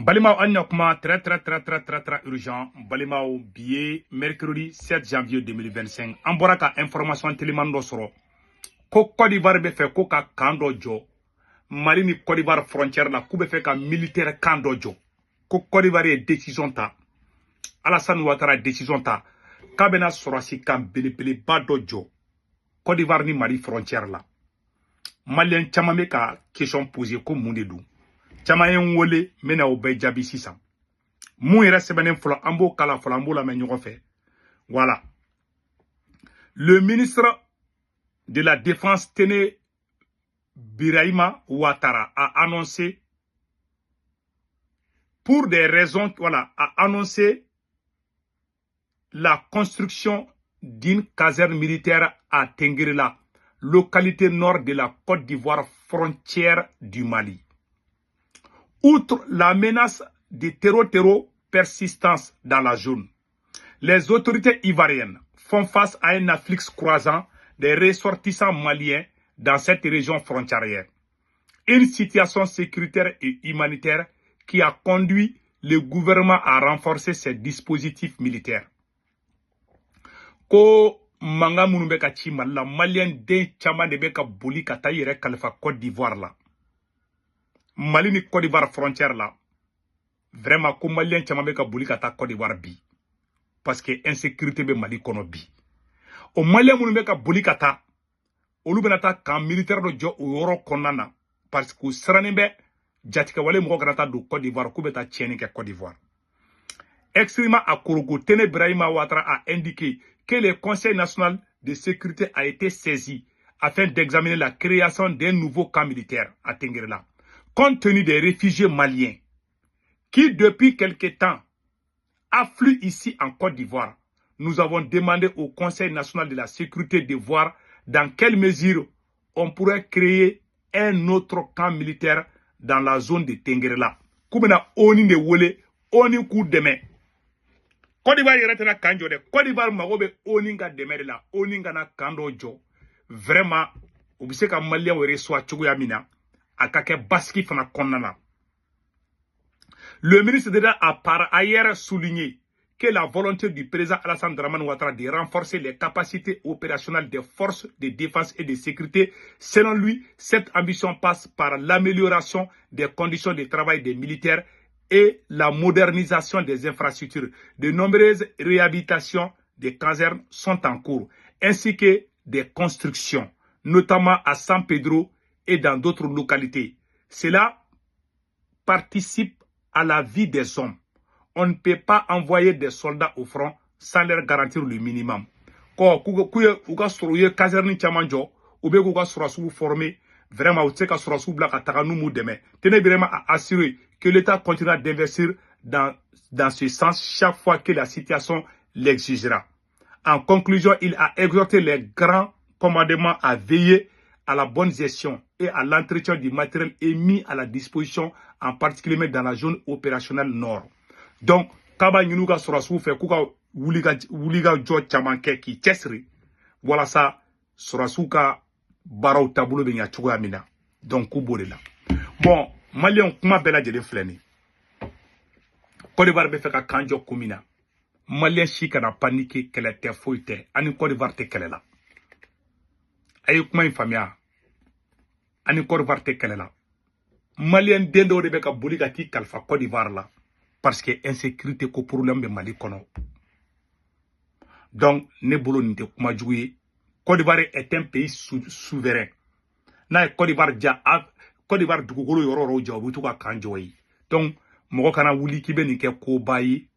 Balimaw, an ɲa kuma très très très très très très urgent. Balimaw, bi ye mercredi 7 janvier 2025. An bɔra ka information teliman dɔ sɔrɔ ko Côte d'Ivoire bɛ fɛ ko ka camp dɔ jɔ Mali ni Côte d'Ivoire frontière la, k'u bɛ fɛ ka militaire camp dɔ jɔ, ko Côte d'Ivoire ye décision ta, Alassane Ouattara décision ta k'a bɛna sɔrɔsi camp belebeleba dɔ jɔ Côte d'Ivoire ni Mali frontière la. Malien caman bɛ ka question poser ko mun de don. Caman ye n wele, n bɛna o bɛɛ jaabi sisan. Mun yɛrɛ sɛbɛnnen fɔlɔ, an b'o kala fɔlɔ, an b'o lamɛn ɲɔgɔn fɛ. Voilà, le ministre de la Défense Téné Birahima Ouattara a annoncé pour des raisons, voilà, a annoncé la construction d'une caserne militaire à Tengrela, localité nord de la Côte d'Ivoire, frontière du Mali. Outre la menace de terreau-terreau persistance dans la zone, les autorités ivoiriennes font face à un afflux croissant des ressortissants maliens dans cette région frontalière. Une situation sécuritaire et humanitaire qui a conduit le gouvernement à renforcer ses dispositifs militaires. Ko mankan minnu bɛ ka ci Mali la, Malien den caman de bɛ ka boli ka taa i yɛrɛ kalifa Côte d'Ivoire la. Mali ni Côte d'Ivoire frontière la, vraiment, ko Malien caman bɛ ka boli ka taa Côte d'Ivoire bi parce que insécurité bɛ Mali kɔnɔ bi. O Malien minnu bɛ ka boli ka taa, olu bɛna taa camp militaire dɔ jɔ o yɔrɔ kɔnɔna na parce que u sirannen bɛ jatigɛwale mɔgɔ kana taa don Côte d'Ivoire k'u bɛ taa tiɲɛni kɛ Côte d'Ivoire. Exprimant à Korhogo, Téné Birahima Ouattara a indiqué que le Conseil national de sécurité a été saisi afin d'examiner la création d'un nouveau camp militaire à Tengrela, compte tenu des réfugiés maliens qui, depuis quelque temps, affluent ici en Côte d'Ivoire. Nous avons demandé au Conseil national de la sécurité de voir dans quelle mesure on pourrait créer un autre camp militaire dans la zone de Tengrela. K'u bɛna ONU de wele, ONU k'u dɛmɛ. Côte d'Ivoire yɛrɛ tɛna camp jɔ dɛ. Côte d'Ivoire mago bɛ ONU ka dɛmɛ de la. ONU ka na camp dɔ jɔ. Vraiment, u bɛ se ka Maliyɛnw reçoit cogoya min na, a ka kɛ basigi fana kɔnɔna na. Le ministre d'État a par ailleurs souligné que la volonté du président Alassane Dramane Ouattara de renforcer les capacités opérationnelles des forces de défense et de sécurité. Selon lui, cette ambition passe par l'amélioration des conditions de travail des militaires et la modernisation des infrastructures. De nombreuses réhabilitations des casernes sont en cours, ainsi que des constructions, notamment à San Pedro et dans d'autres localités. Cela participe à la vie des hommes. On ne peut pas envoyer des soldats au front sans leur garantir le minimum. Ko k'u ye u ka sɔrɔ, u ye caserne caman jɔ, u bɛ k'u ka sɔrɔsiw former. Vraiment, u tɛ se ka sɔrɔsiw bila ka taga n'u m'u dɛmɛ. Téné Birahima a assuré que l'État continuera d'investir dans ce sens chaque fois que la situation l'exigera. En conclusion, il a exhorté les grands commandements à veiller à la bonne gestion et à l'entretien du matériel mis à la disposition, en particulier dans la zone opérationnelle nord. Donc, k'a b'a ɲini u ka sɔrɔsiw fɛ k'u ka wuli ka jɔ caman kɛ k'i cɛsiri walasa sɔrɔsiw ka baaraw taabolo bɛ ɲɛ cogoya min na. Donc k'u b'o de la. Bon, Maliyɛnw, kuma bɛɛ lajɛlen filɛ nin. Côte d'Ivoire bɛ fɛ ka camp jɔ kun min na, Malien si kana paniquer, kɛlɛ tɛ, foyi tɛ, an ni Côte d'Ivoire tɛ kɛlɛ la. A ye kuma in faamuya, an ni Côte d'Ivoire tɛ kɛlɛ la. Malien den dɔw de bɛ ka boli ka t'i kalifa Côte d'Ivoire la parce que insécurité ko problème bɛ Mali kɔnɔ. Donc ne bolo, nin tɛ kuma jugu ye. Côte d'Ivoire est un pays souverain. N'a ye Côte d'Ivoire ja, Côte d'Ivoire dugukolo yɔrɔ yɔrɔ ja, u bɛ to ka camp jɔ yen. Donc mɔgɔ kana wuli k'i bɛ nin kɛ koba ye.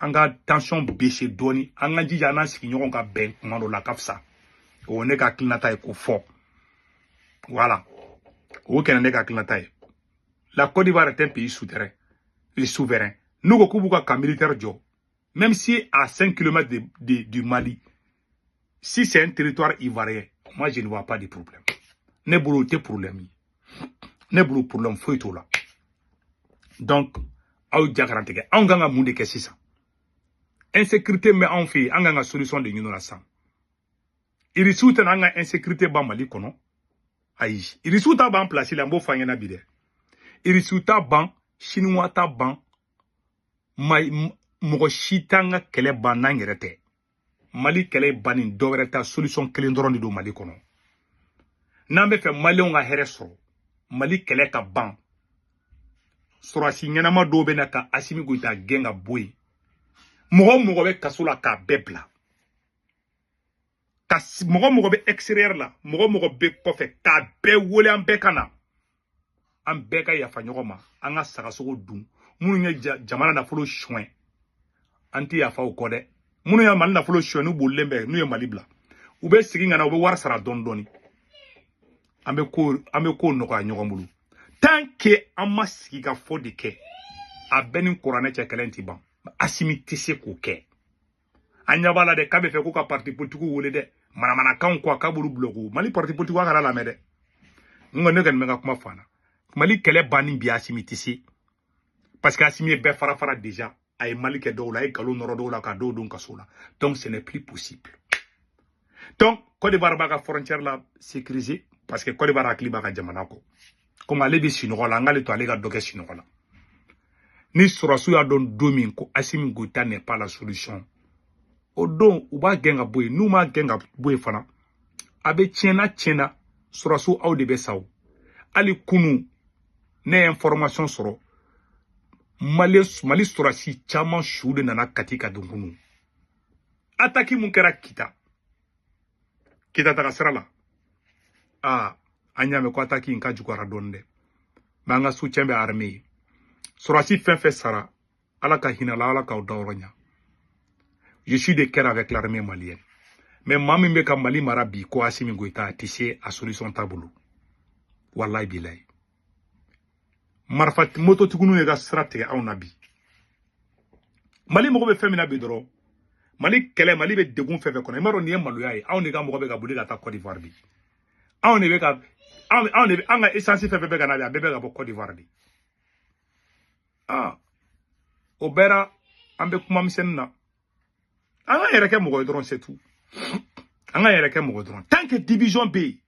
An ka tension baisser dɔɔni, an ka jija an n'an sigiɲɔgɔn ka bɛn kuma dɔ la, a ka fisa. O ne ka hakilinata ye k'o fɔ. Voilà, o kɛra ne ka hakilinata ye. La Côte d'Ivoire est un pays souterrain et souverain. N'u ko k'u b'u ka camp militaire jɔ, même si à 5 km du Mali, si c'est un territoire ivoirien, moi, je ne vois pas de problème. Ne bolo, o tɛ problème ye. Ne bolo, problème foyi t'o la. Donc aw ja kana tigɛ. Anw kan ka mun de kɛ sisan? Insécurité bɛ anw fɛ yen, an kan ka solution de ɲini o la sisan. Irisiw tɛna an ka insécurité ban Mali kɔnɔ, ayi. Irisiw ta ban place la, n b'o fɔ an ɲɛna bi dɛ. Irisiw ta ban, Chinois ta ban. Mɔgɔ si t'an ka kɛlɛ ban n'an yɛrɛ tɛ. Mali kɛlɛ banni dɔ wɛrɛ ta, solution kelen dɔrɔn de don Mali kɔnɔ. N'an bɛ fɛ Maliyɛnw ka hɛrɛ sɔrɔ, Mali kɛlɛ ka ban, sɔrɔdasi ɲɛnama dɔw bɛ na ka Assimi Goïta gɛn ka bɔ yen. Mɔgɔ o mɔgɔ bɛ kaso la, k'a bɛɛ bila. Ka mɔgɔ o mɔgɔ bɛ extérieur la, mɔgɔ o mɔgɔ bɛ kɔfɛ, k'a bɛɛ wele, an bɛɛ ka na. An bɛɛ ka yafa ɲɔgɔn ma, an ka sagasogo dun. Minnu ye jamana nafolo suɲɛ, an tɛ yafa o kɔ dɛ. Minnu ye Mali nafolo suɲɛ, n'u bolilen bɛ, n'u ye Mali bila, u bɛ segin ka na, u bɛ wari sara dɔɔni dɔɔni. An bɛ ko nɔgɔya ɲɔgɔn bolo. Tant que an ma sigi ka fɔ de kɛ, a bɛɛ ni kuranɛ cɛ, kɛlɛ in ti ban. Assimi tɛ se k'o kɛ. An ɲɛ b'a la dɛ, k'a bɛ fɛ ko ka parti politique wele dɛ, manamanakanw kɔ, k'a b'olu bloquer. Mali parti politique, a kana lamɛn dɛ. N ko ne kɔni bɛ n ka kuma fɔ an na. Mali kɛlɛ banni bi, Assimi tɛ se, parce que Assimi ye bɛɛ fara fara déjà. A ye Mali kɛ dɔw la, a ye nkalon nɔrɔ dɔw la, ka dɔw don kaso la. Donc ce n'est plus possible. Donc Côte d'Ivoire b'a ka frontière la sécuriser, parce que Côte d'Ivoire hakili b'a ka jamana kɔ. Komi ale bɛ sunɔgɔ la, an k'ale to ale ka dɔ kɛ sunɔgɔ la. Ni sɔrɔsiw y'a dɔn don min ko Assimi Goïta n'est pas la solution, o don u b'a gɛn ka bɔ yen. N'u m'a gɛn ka bɔ yen fana, a bɛ tiɲɛna tiɲɛna, sɔrɔsiw, aw de bɛ sa o. Hali kunu, ne ye information sɔrɔ, Mali sɔrɔsi caman su de nana Kati ka don kunu. Attaque mun kɛra Kita, Kita taga sira la, aa, an y'a mɛn ko attaque in ka juguyara dɔɔni dɛ. Mais an ka soutien bɛ armée ye. Sɔrɔsi fɛn fɛn sara, Ala ka hinɛ la, Ala k'aw dayɔrɔ ɲa. Je suis de cœur avec l'armée malienne. Mais maa min bɛ ka Mali mara bi, ko Assimi Goïta, a tɛ se, a solution t'a bolo. Wallahi bilayi, marifa mototigininw ye ka sira tigɛ anw na bi. Mali mago bɛ fɛn min na bi dɔrɔn, Mali kɛlɛ, Mali bɛ degun fɛn fɛn kɔnɔ, i m'a dɔn nin ye maloya ye. Anw de ka mɔgɔ bɛ ka boli ka taa Côte d'Ivoire bi. Anw de bɛ ka anw de bɛ an ka essence fɛn fɛn bɛ ka na bi, a bɛɛ bɛ ka bɔ Côte d'Ivoire de. Ah, o bɛɛ la, an bɛ kuma misɛnnin na. An k'an yɛrɛ kɛ mɔgɔ ye dɔrɔn, c'est tout. An k'an yɛrɛ kɛ mɔgɔ dɔrɔn. Tant que division bɛ yen,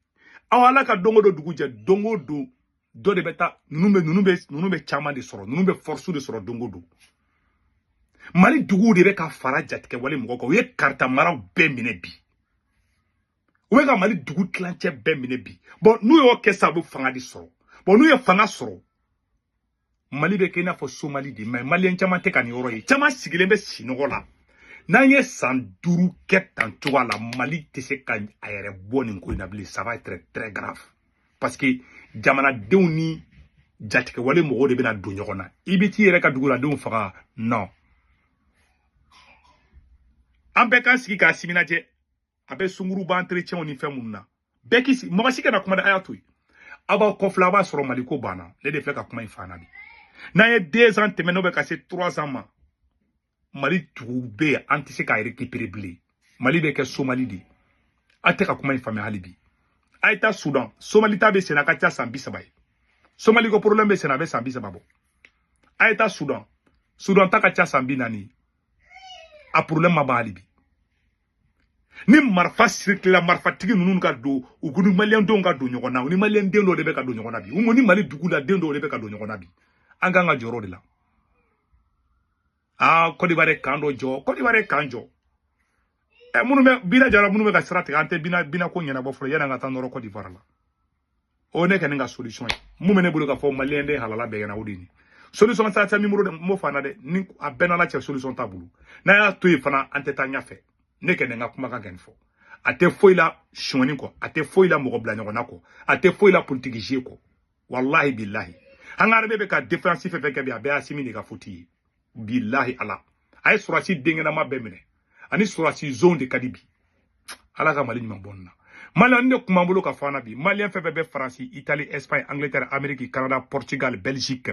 aw Ala ka don o don dugu jɛ, don o don dɔ de bɛ taa. Ninnu bɛ caman de sɔrɔ, ninnu bɛ force de sɔrɔ don o don. Mali duguw de bɛ ka fara jatigɛ wale mɔgɔw kan. U ye karita maraw bɛɛ minɛ bi, u bɛ ka Mali dugu tilancɛ bɛɛ minɛ bi. Bon, n'u y'o kɛ sisan, u bɛ fanga de sɔrɔ. Bon, n'u ye fanga sɔrɔ, Mali bɛ kɛ i n'a fɔ Somali de. Mais Maliyɛn caman tɛ ka nin yɔrɔ ye, caman sigilen bɛ sinɔgɔ la. N'an ye san 5 kɛ tan cogoya la, Mali tɛ se ka a yɛrɛ bɔ nin ko in na bilen. Ça va être très grave, parce que jamanadenw ni jatigɛwale mɔgɔw de bɛna don ɲɔgɔn na. I bɛ t'i yɛrɛ ka duguladenw faga? Non, an bɛɛ k'an sigi k'a siminajɛ. A bɛ sunkuruba entretien ni fɛn minnu na, bɛɛ k'i sigi, mɔgɔ si kana kuma dɛ. A y'a to yen, aw b'aw kɔfilɛ, aw b'a sɔrɔ Mali ko banna. Ne de filɛ ka kuma in fɔ an na bi. N'an ye 2 ans tɛmɛ, n'o bɛ ka se 3 ans ma, Mali dugu bɛ yen, an tɛ se k'a récupérer bilen. Mali bɛ kɛ Somali de ye. A tɛ ka kuma in faamuya hali bi. A ye taa Sudan, Somali ta bɛ sen na, a ka ca san 30 ye. Somali ko problème bɛ sen na, a bɛ san 30 bɔ. A ye taa Sudan, Sudan ta ka ca san 40 ye, a problème ma ban hali bi. Ni marifa circulera, marifatigi ninnu ka don, u ni Maliyɛndenw ka don ɲɔgɔn na, u ni Maliyɛnden dɔw de bɛ ka don ɲɔgɔn na bi, u ni Mali dugu la den dɔw de bɛ ka don ɲɔgɔn na bi. An k'an ka jɔyɔrɔ de la. Aa, Côte d'Ivoire ye camp dɔ jɔ, Côte d'Ivoire ye camp jɔ. Ɛ, minnu bɛ bina jara, minnu bɛ ka sira tigɛ, an tɛ bina bina ko ɲɛnabɔ fɔlɔ yanni an ka taa nɔrɔ Côte d'Ivoire la. O ne kɔni ka solution ye mun bɛ ne bolo ka fɔ Maliyɛnden halala bɛɛ ɲɛna, o de ye nin solution t'a tɛ min bolo dɛ. N m'o fɔ an na dɛ, ni a bɛɛ n'Ala cɛ, solution t'a bolo. N'a y'a to yen fana, an tɛ taa ɲɛfɛ. Ne kɔni ka kumakan kɛ nin fɔ, a tɛ foyi la sonyani kɔ, a tɛ foyi la mɔgɔ bila ɲɔgɔn na kɔ, a tɛ foyi la politique jeu kɔ. Wallahi billahi, an ka armée bɛ ka défense fɛn fɛn kɛ bi, a bɛɛ y'Asimi de ka faute ye. Billahi Ala, a ye sɔrɔsi denkɛnɛma bɛɛ minɛ, ani sɔrɔsi zone de ka di bi. Ala ka Mali ɲuman bɔ nin na. Maliyɛn de kun b'an bolo ka fɔ an na bi. Maliyɛn fɛn fɛn bɛ Faransi, Italie, Espagne, Angleterre, Amérique, Canada, Portugal, Belgique,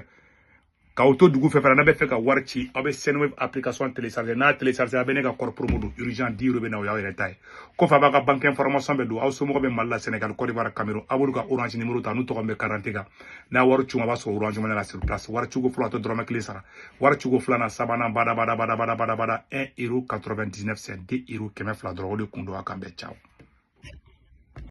k'aw to dugu fɛn fɛn na, n'a bɛ fɛ ka wari ci, aw bɛ Sendwave application télécharger. N'a télécharger, a bɛ ne ka code promo don urgent 10 euros bɛ na, o y'aw yɛrɛ ta ye. Kɔfɛ, a b'a ka banque information bɛ don. Aw somɔgɔw bɛ Mali la, Sénégal, Côte d'Ivoire, Cameroun, aw b'olu ka Orange numéro ta, n'u tɔgɔ bɛ carte kan. N'a wari ci, a b'a sɔrɔ Orange Money la sur place. Wari ciko fɔlɔ, a tɛ dɔrɔmɛ kelen sara. Wari ciko filanan, sabanan, bada bada bada bada bada bada, 1 euro 99 cent, 2 euro 200 dɔrɔn, o de kun don. A kan bɛɛ, ciao.